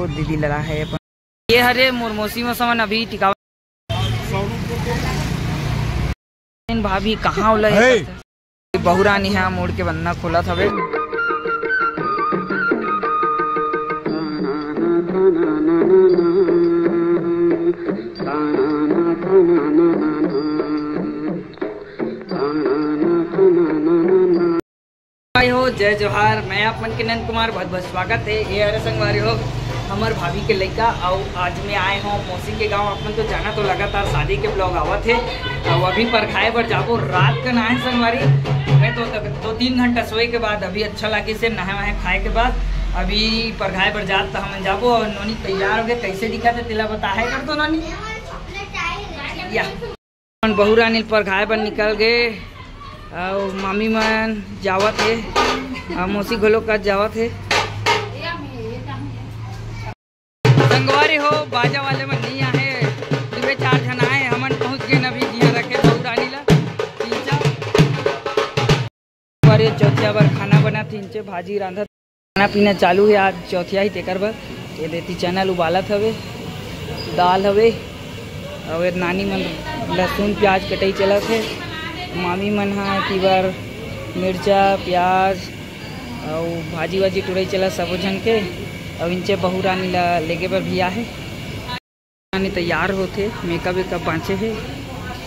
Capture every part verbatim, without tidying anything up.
दीदी लड़ा है अपन। ये हरे मोर मौसी मौसमन अभी टिकावा। भाभी कहाँ उला है? बहुरानी है, मोड़ के बंधना खोला था बे। भाई हो, जय जोहार, मैं आप मन के नंद कुमार, बहुत बहुत स्वागत है। ये हरे संगवारी हो, हमर भाभी के लइका, अउ आज मैं आए हो मौसी के गांव। आप मन तो जाना तो लगातार शादी के ब्लॉग आवत है। अउ अभी परघाए बर जाबो, रात का ना है संगवारी, मैं तो दो तीन घंटा सोए के बाद अभी अच्छा लागे से नहाए वहाए खाए के बाद अभी परघाए बर जात त हमन जाबो। और नोनी तैयार हो गए, कैसे दिखा थे तेला बता है कर दो नोनी। या मन बहुरानी ल परघाए बर निकल गे, अउ मामी मन जावत हे, अउ मौसी घलो कस जावत हे। संगवारी हो, बाजा वाले मन नहीं आहे, दुबे चार झन आए, हमन पहुंच गए अभी जिहां रखे बहुरानी ला। तीन चार बार ये चौथिया बर खाना बनात हे, भाजी रांधत। खाना पीना चालू हे, आज चौथिया ही तेकर बर। ये देती चना ल उबालत हवे, दाल हवे, अउ ये नानी मन लहसुन प्याज कटई चलत हे। मामी मन ह एती बर मिर्चा प्याज अउ भाजी वाजी टुरई चलत सबो झन के। अउ इंचे बहुरानी ला लेगे बर भी आहे। रानी तैयार होथे, मेकअप वेकअप बांचे हे,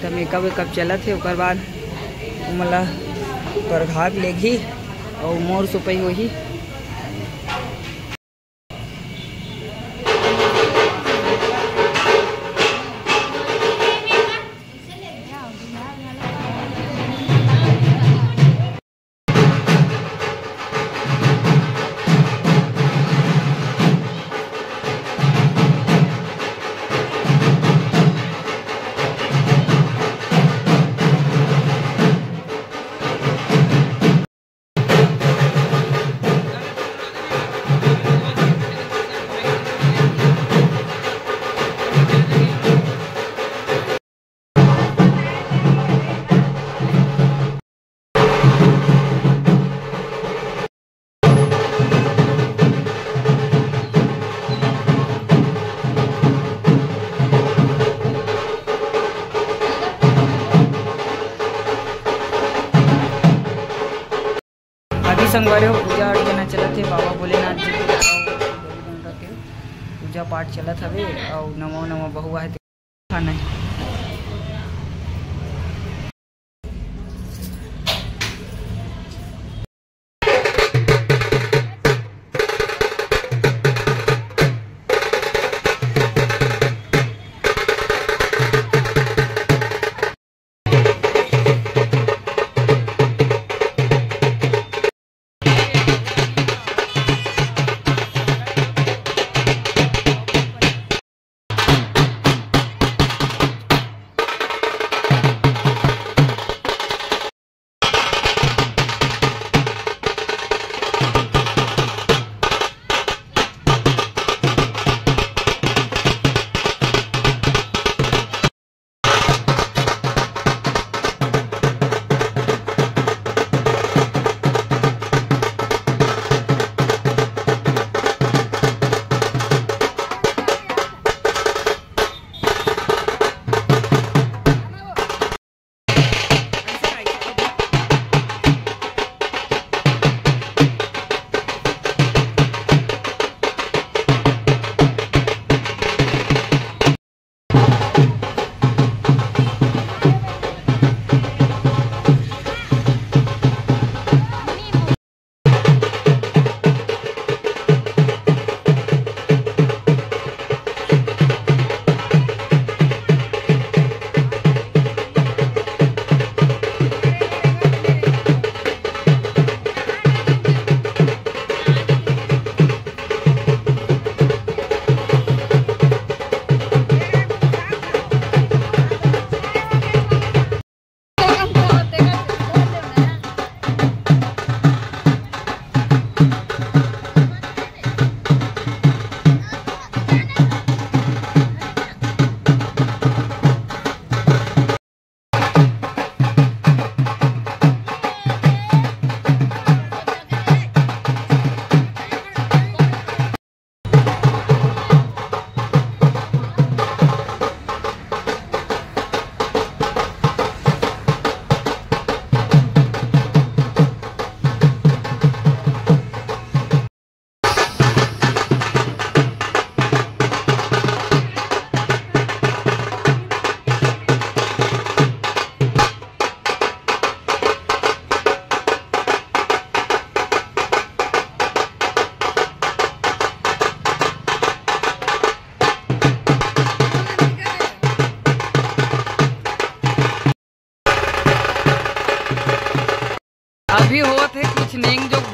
त मेकअप वेकअप चलत हे। ओकर बाद ओमन ला परघात लेगही अउ मोर सुपई होही। अभी संगवारी हो, पूजा अर्चना चलत हे बाबा भोलेनाथ जी के, अउ पूजा पाठ चलत हवे, अउ नवा नवा बहू आहे ते खाना हे।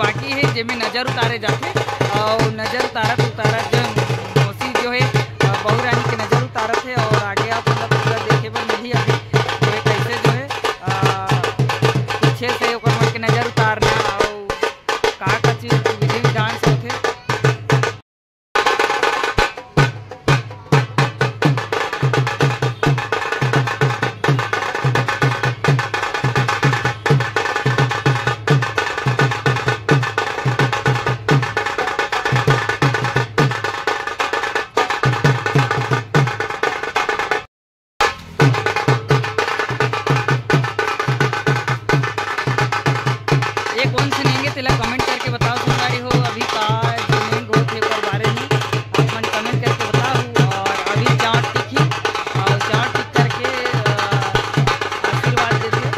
बाकी हे, जेमे नजर उतारे जाथे। अउ नजर उतारत उतारत जो मौसी जो हे, अ, बहू रानी के नजर उतारत हे। अउ आगे आप मतलब पूरा देखे बर मिलही अभी, जो हे कैसे जो हे, अ, पीछे से ओकर मन के नजर उतारना अउ का का चीज विधि विधान से होथे। ये कोन से नेंगे तेला comment करके बताओ संगवारी हो। अभी का जो नेंग होत हे ओकर बारे में आप मन comment करके बताओ। और अभी चांट टिकही और चांट टिक करके, अ, आशीर्वाद देथे।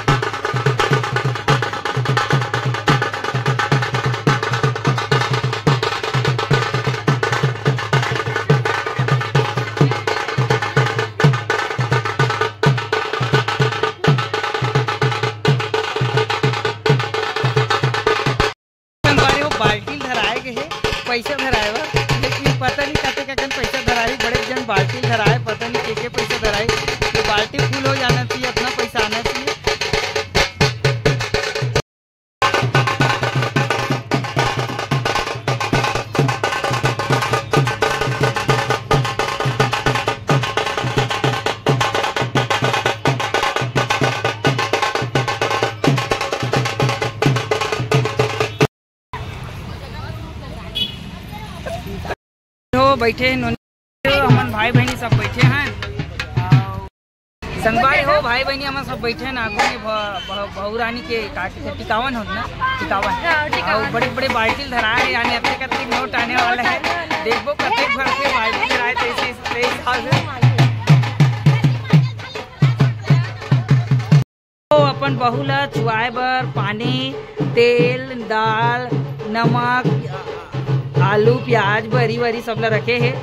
संगवारी हो, बाल्टी धराए गे हे, पैसा धराए बर, लेकिन पता नहीं कतेक अकन पैसा धराही। बड़े जन बाल्टी धराए, पता नहीं के के पैसा धराही। तो बाल्टी full हो जाना चाहिए, अपना पैसा आना चाहिए। हो बैठे हे नोनी, हमन भाई बहिनी सब बैठे हैं। अउ संगवारी हो, भाई बहिनी हमन सब बैठे हैं आगू में भ-, भ-, बहू रानी के का के टिकावन होत ना, टिकावन। हाँ, टिकावन। अउ बड़े बड़े बाल्टी धरा है, यानी अतके अतके नोट आने वाला है। देखबो कतेक भर के बाल्टी धरा है, तो इसी, इसी हिसाब से। तो अपन बहू ला चुआए बर पानी, तेल, दाल, नमक, आलू, प्याज, बरी वरी सब ला रखे हे।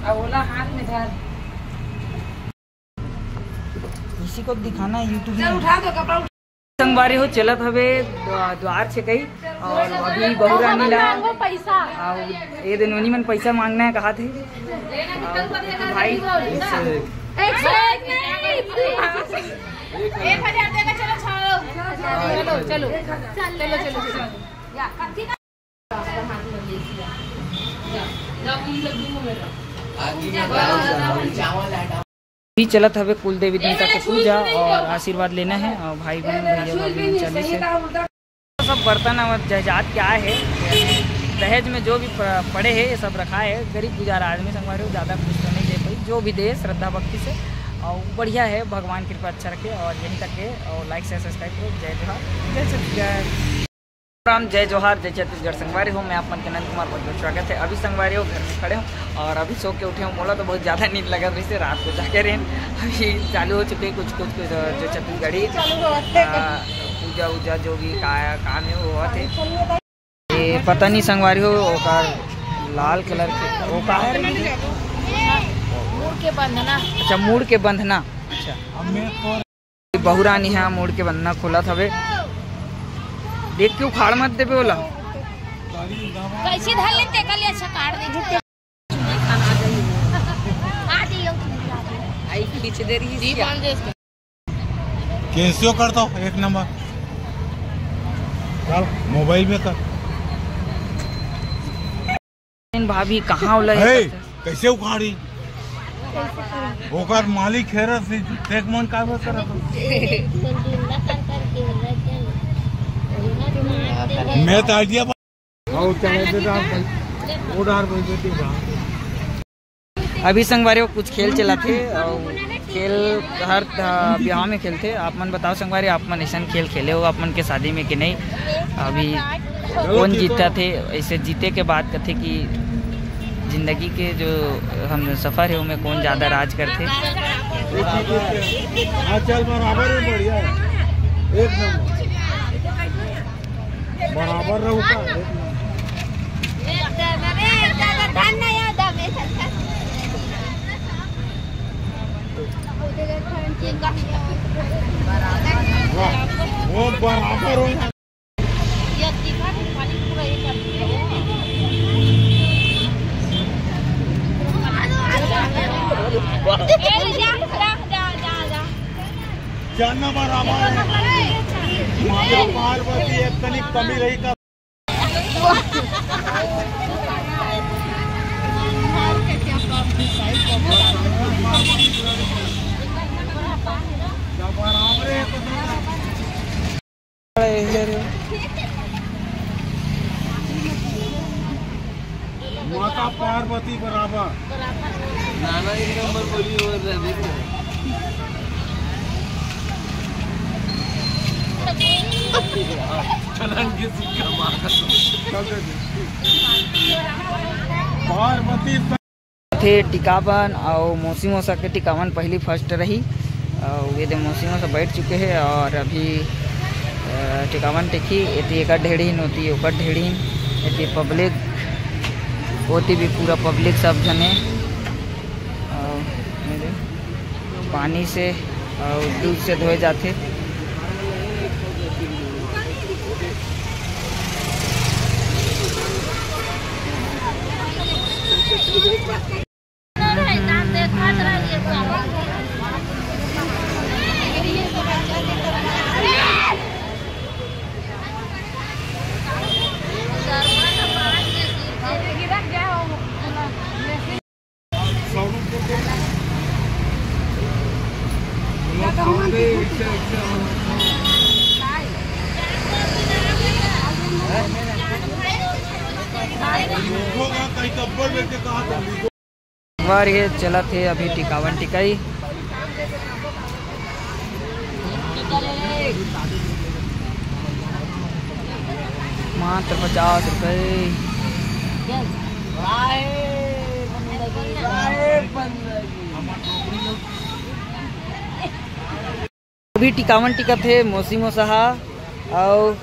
अब ओला हाथ में धर। किसी को दिखाना है YouTube में। उठा दो कपड़ा। संगवारी हो, चलत हवे द्वा-, द्वार छेकई अउ अभी बहू रानी ला, अउ ये दे नोनी मन पैसा मांगना है कहा थे। अउ भाई, एक सौ एक नहीं। एक हजार देगा, चलो, चलो, चलो, चलो, चलो, चलो। भी चलत हवे कुल देवी देवता के पूजा अउ आशीर्वाद लेना है। अउ भाई बहन, भैया भाभी मन चले से सब बर्तन अउ जायदाद के आए हे, दहेज में जो भी प-, पड़े हे, ये सब रखा है। गरीब गुजारा आदमी संगवारी हो, ज़्यादा कुछ तो नहीं दे पाई। जो भी दे श्रद्धा भक्ति से, अउ बढ़िया है, भगवान कृपा अच्छा रखे। अउ यहीं तक है, अउ like, share, subscribe करो। जय जोहार, जय छत्तीसगढ़। राम, जय जोहार, जय छत्तीसगढ़। संगवारी हो, मैं आप मन के नंद कुमार, बहुत बहुत स्वागत है। अभी संगवारी हो, घर में खड़े हो अउ अभी सो के उठे हो। मोला तो बहुत ज़्यादा नींद लगत रहिसे, रात को जागे रहेन। अभी चालू हो चुके हैं कुछ कुछ कुछ, अ, जो छत्तीसगढ़ी, अ, पूजा उजा जो भी का-, काम है वो होत है। ये पता नहीं संगवारी हो, ओकर लाल कलर के वो का है रे? मूड़ के बंधना। अच्छा, मूड़ के बंधना। अच्छा। बहू रानी ह मूड़ के बंधना खोलत हवे। देख के उखाड़ मत देबे ओला। कैसे धर लेते, कल अच्छा काट दे। आ जाइयो। आई खींच दे रही है। कैसे करता हूँ एक नंबर। चल, मोबाइल में कर। इन भाभी कहाँ उलही हे, करथे? कैसे उखाड़ी? ओकर मालिक हेरत से देख मन काबर करत हो? मैं तो आइडिया बा-, और चले बेटा, उधार बोल देती बा। अभी संगवारी हो कुछ खेल चलत हे अउ खेल हर, अ, बिहाव में खेलथे। आप मन बताओ संगवारी, आप मन ऐसन खेल खेले हो आप मन के शादी में कि नहीं? अभी कौन जीतत हे? ऐसे जीते के बाद कथे कि जिंदगी के जो हम सफर है, ओमे कौन ज्यादा राज करथे। हाँ, चल, बराबर है, बढ़िया है, एक नंबर, बराबर रहू का, एक नंबर। वाह, वो बराबर हो। जाना बराबर है। माता पार्वती एक तनिक कमी रही का। माता पार्वती बराबर। नाना एक नंबर बोली और देख। पार्वती थे टिकावन अउ मौसी मौसा के टिकावन पहली फर्स्ट रही। अउ ये दे मौसी मौसा बैठ चुके हैं और अभी, अ, टिकावन टिकी। एती एकर ढेड़ीन, ओती ओकर ढेड़ीन, एती पब्लिक, ओती भी पूरा पब्लिक सब झने। अउ ये दे पानी से अउ दूध से धोए जाथे। बार ये चलत हे अभी टिकावन टिकई। मात्र पचास रुपए। अभी टिकावन टिकत हे मौसी मौसा हा। अउ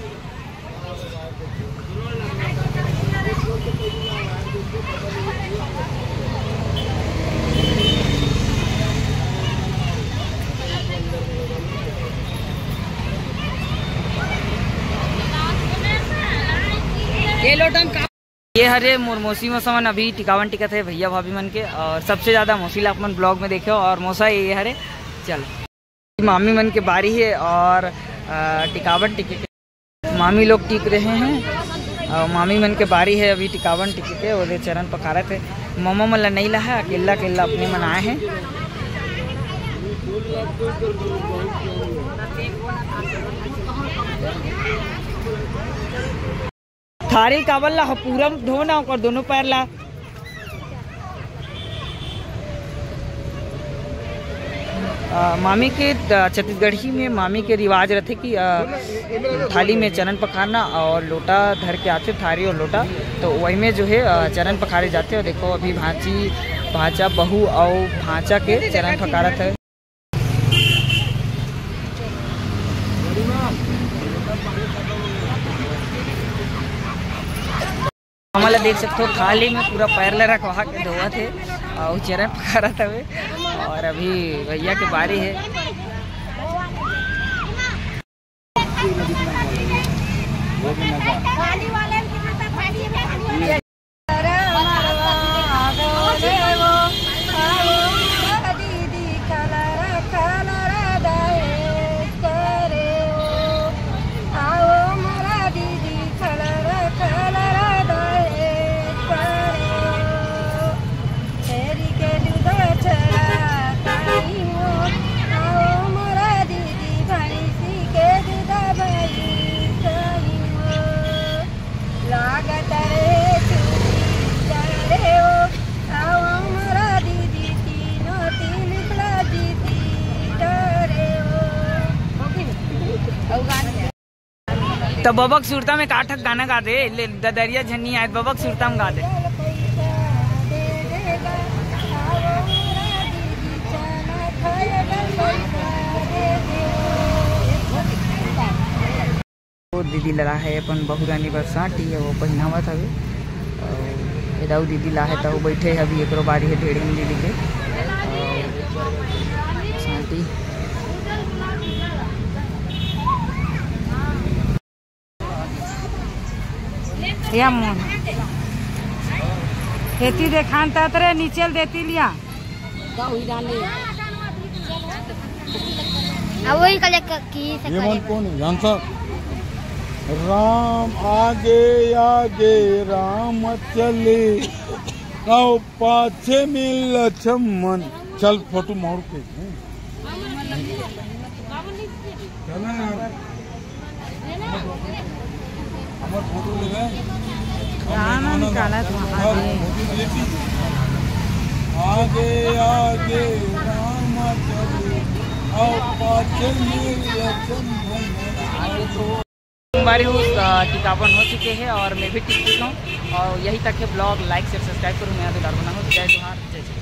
ये लोटन का ये हरे मोर मौसी मौसा मन अभी टिकावन टिकत हे भैया भाभी मन के, और सबसे ज्यादा मौसी ला अपन ब्लॉग में देखे हो। और मौसा ये हरे, चल मामी मन के बारी हे और, अ, टिकावन टिके के मामी लोग टिक रहे हैं और मामी मन के बारी हे अभी टिकावन टिके के, ओदे चरण पखारत हे। ममा मन ला नइ लाहे, अकेला अकेला अपने मन आए हैं। थारी काबर ला हो, पूरा धो ना ओकर दोनों पैर ला। अ, मामी के, अ, छत्तीसगढ़ी में मामी के रिवाज रथे कि, अ, थाली में चरण पखारना और लोटा धर के आथे, थारी और लोटा, तो वही में जो है, अ, चरण पखारे जाथे। और देखो अभी भांची, भांचा, बहू और भांचा के चरण पखारत हे। हमन ला देख सकथो, थाली में पूरा पैर ला रखवा के धोवत हे और चरण पखारत हवे। और अभी भैया के बारी हे। लागत रे चूड़ी डारे ओ, आओ मोरा दीदी तीनों तीन प्ला दीदी डारे ओ। तो बबक सुरता में का ठक गाना गा दे, ले ददरिया झन्नी आए, बबक सुरता में गा दे। पैसा दे दीदी ला हे अपन बहुरानी बर साटी, वो पहिनावत हवे। अउ ए दाऊ दीदी ला हे, त वो बैठे हवे, एकरो बारी हे ढेड़िन दीदी के। अउ साटी। या मोहन। खेती देखान तात रे, नीचे ल देती लिया। अब वही कलेक्ट की ये मन कौन है? जानता? राम आगे आगे राम चले, आओ पाछे में लक्ष्मण। चल फोटो मोड़ के। चल ना यार। हमर फोटो ले ले। राम निकालत वहाँ दे। आगे आगे राम चले, आओ पाछे में लक्ष्मण। सोमवारी उस, अ, टीकाकरण हो चुके हैं और मैं भी टिक चुका हूँ। और यही तक है ब्लॉग। लाइक, शेयर, सब्सक्राइब करूँ। मैं अभी लाडो बना हूँ। जय जोहार, जय जय।